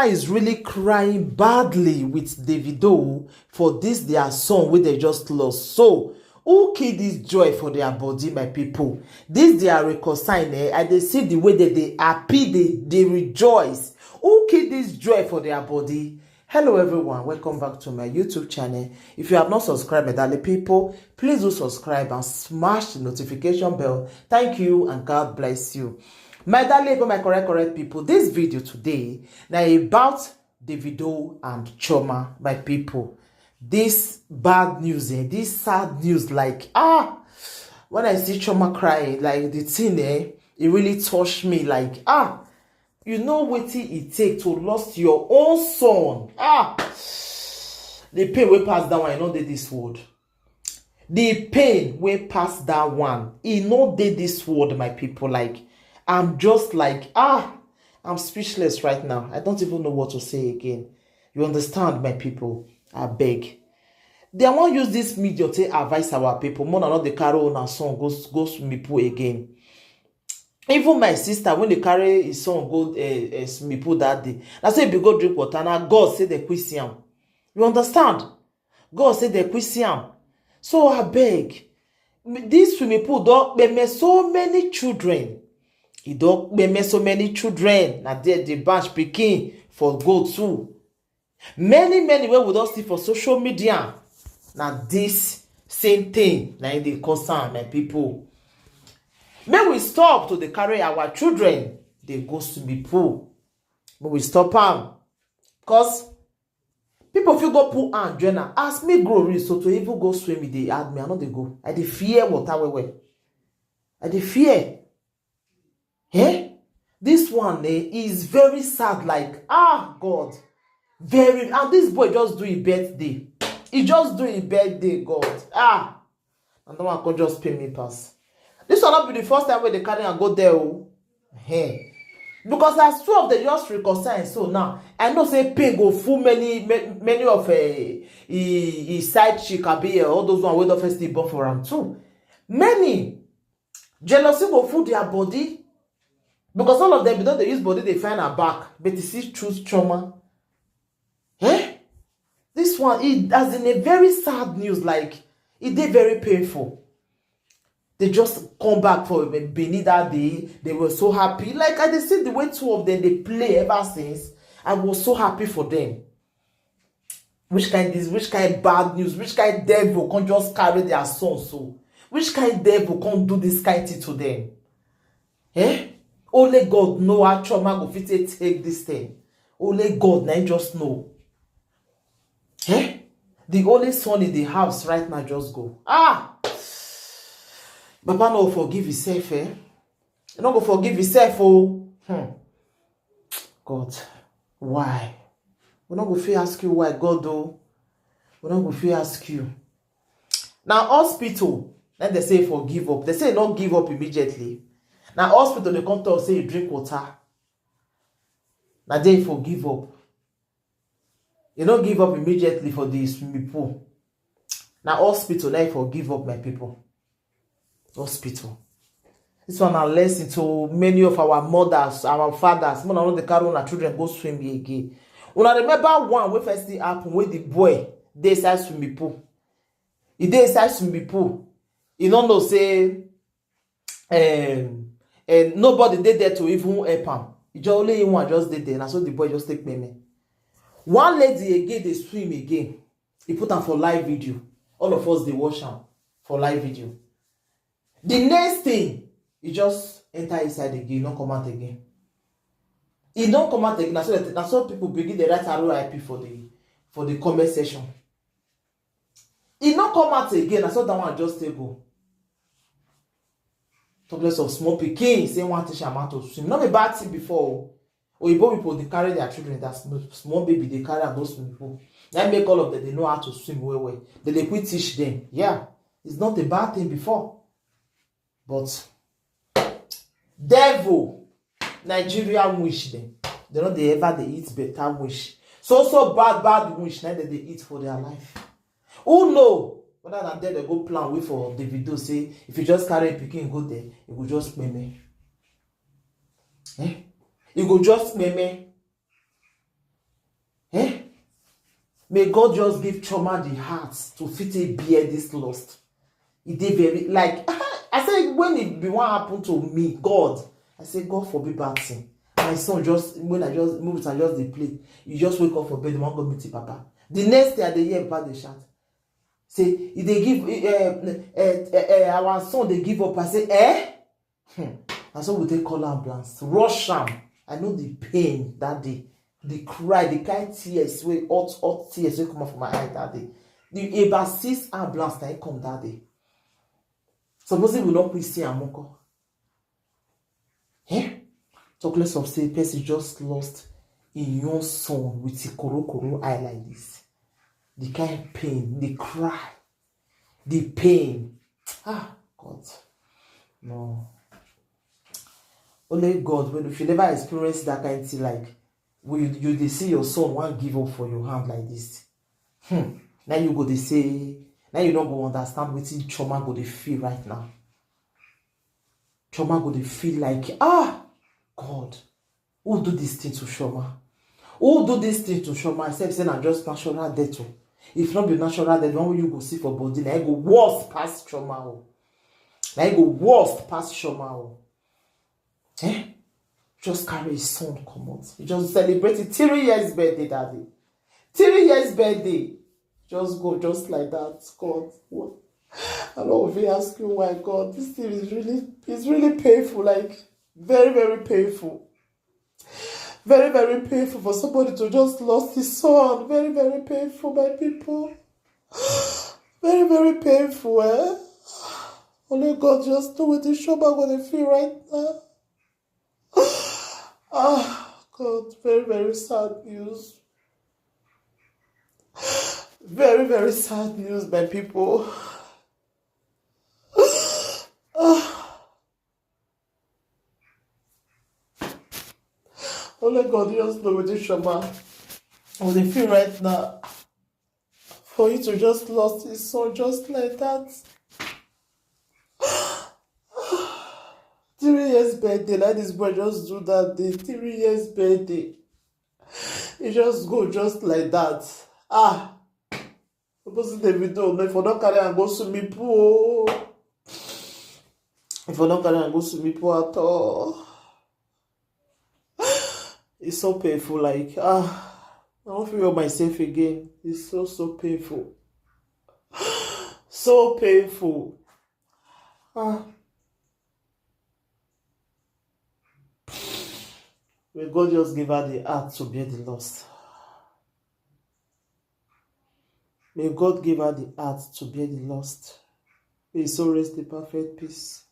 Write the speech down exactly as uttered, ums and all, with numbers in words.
Is really crying badly with Davido for this their son wey they just lost. So, who kill this joy for their body, my people? This their reconcile, eh? I dey see the way that they happy, they, they rejoice. Who kill this joy for their body? Hello everyone, welcome back to my YouTube channel. If you have not subscribed, my darling people, please do subscribe and smash the notification bell. Thank you and God bless you. My darling people, my correct, correct people, this video today now about Davido and Chioma, my people. This bad news, eh, this sad news, like, ah, when I see Chioma crying, like, the thing, eh, it really touched me, like, ah, you know what it take to lost your own son, ah, the pain wey pass that one, you know, dey this world. The pain wey pass that one, e no dey this world, my people. Like, I'm just like, ah, I'm speechless right now. I don't even know what to say again. You understand, my people? I beg. They wan use this media to advise our people. Mona not the carry on and son go go swimming pool again. Even my sister, when they carry his son go uh, uh, swimming pool that day, I say, "Be go drink water." Now God say they quiz him. You understand? God say they quiz him. So I beg. This swimming pool don kpeme so many children. E don kpeme so many children. Na there the bunch pikin for go too. Many, many wey we don see for social media. Na this same thing na im dey concern, my people. Make we stop to dey carry our children dey go swimming pool. Make we stop am. Because people fit go put hand join am. As me grow reach so, to even go swim, e dey hard me. I no dey go. I dey fear water well well. I dey fear. Eh? This one, eh, is very sad. Like, ah, God. Very. And this boy just do his birthday. He just do his birthday, God. Ah. And that one come just pay me pass. This one not be the first time when they carry and go there. Oh. Hey. Because as two of them just reconcile, so now I know say pain go full many ma- many of uh, his, his side chick, abi, uh, all those one wey don first dey born for am too. Many jealousy go full their body, because all of them, you know, they use body, they find her back, but you see choose trauma. Eh? This one, it as in a very sad news, like, it dey very painful. They just come back for Benin that day. They were so happy. Like, I dey see the way two of them they play ever since. I was so happy for them. Which kind this, which kind bad news, which kind devil can just carry their son so? Which kind devil can do this kind thing to them? Eh? Only God know how trauma go fit take take this thing. Only God na him just know. Eh? The only son in the house right now just go. Ah! Baba no forgive himself, eh? You no go forgive himself, oh. Hmm. God, why? We no go fit ask you why, God, oh. We no go fit ask you. Now hospital, then they say for give up. They say not give up immediately. Now hospital, they come talk say you drink water. Now they for give up. You don't give up immediately for the swimming pool. Now hospital, now for give up, my people. Hospital. This one a lesson to many of our mothers, our fathers. When I know the carry our children go swim again. When I remember one wey first thing happen, when the boy dey inside swimming pool. He dey inside swimming pool. He no know say um, and nobody dey there to even help am. He just only him one just dey there. Na so the boy just take payment. One lady again dey swim again. He put am for live video. All of us dey watch am for live video. The next thing, he just enter inside again, he no come out again. He no come out again. Na so that, na so people begin dey write R I P for the for the comment section. He no come out again. Na so that one just take go. Talk less of small pikin say one teacher man to swim. Not a bad thing before. Oyibo people dey carry their children, that small, small baby, they carry and go swimming pool. That make all of them they know how to swim well well. They they quit teach them. Yeah, it's not a bad thing before. But devil, Nigeria wish them. They know they ever they eat better wish. So so bad bad wish now that they eat for their life. Who know whether na there they go plan way for Davido say if you just carry a pikin go there, it go just meme. Eh? It go just meme. May God just give Chioma the heart to fit a bear this lost. E dey very, like, I say, when it be what happened to me, God, I say, God forbid bad thing. My son just, when I just move it and just dey play, you just wake up for bed, you wan go meet your papa. The next day, I dey hear papa dey shout. Say, e dey give, uh, uh, uh, uh, our son dey give up. I say, eh? Hmm. And so we take call ambulance, rush am. I know the pain that day, the cry, the kind tears wey, hot, hot tears wey come out from my eye that day. The about six ambulance na e come that day. Suppose we no quick see am, okay? Eh? Talk less of say person just lost im young son with a koro koro eye like this. The kind pain, the cry, the pain. Ah, God. No. Only God, when if you never experience that kind thing, like, when you, you dey see your son wan give up for your hand like this. Hmm. Now you go dey say, now you no go understand wetin Chioma go dey feel right now. Chioma go dey feel like, ah, God, who do this thing to Chioma? Who do this thing to Chioma? Except say na just natural death o. If not be natural death, the one wey you go see for body, na e go worse pass Chioma o. Na e go worse pass Chioma o. Eh? Just carry his son comot. He just celebrate him three years birthday that day. Three years birthday. Just go just like that. God, what? I no fit ask you why, God. This thing is really, it's really painful. Like, very, very painful. Very, very painful for somebody to just lost his son. Very, very painful, my people. Very, very painful, eh? Only God just know wetin Chioma go dey feel right now. Ah, God, very, very sad news. Very, very sad news, my people. Ah. Only God just know wetin Chioma go dey feel right now. For you to just lost his son just like that. Three years birthday, like this boy just do that day. Three years birthday. He just go just like that. Ah. Suppose Davido, no, if I don't carry and go swimming pool. If I don't carry and go swimming pool at all. It's so painful, like, ah, I don't feel myself again. It's so, so painful. So painful. Ah. May God just give her the heart to bear the loss. May God give her the heart to bear the loss. May his soul rest in perfect peace.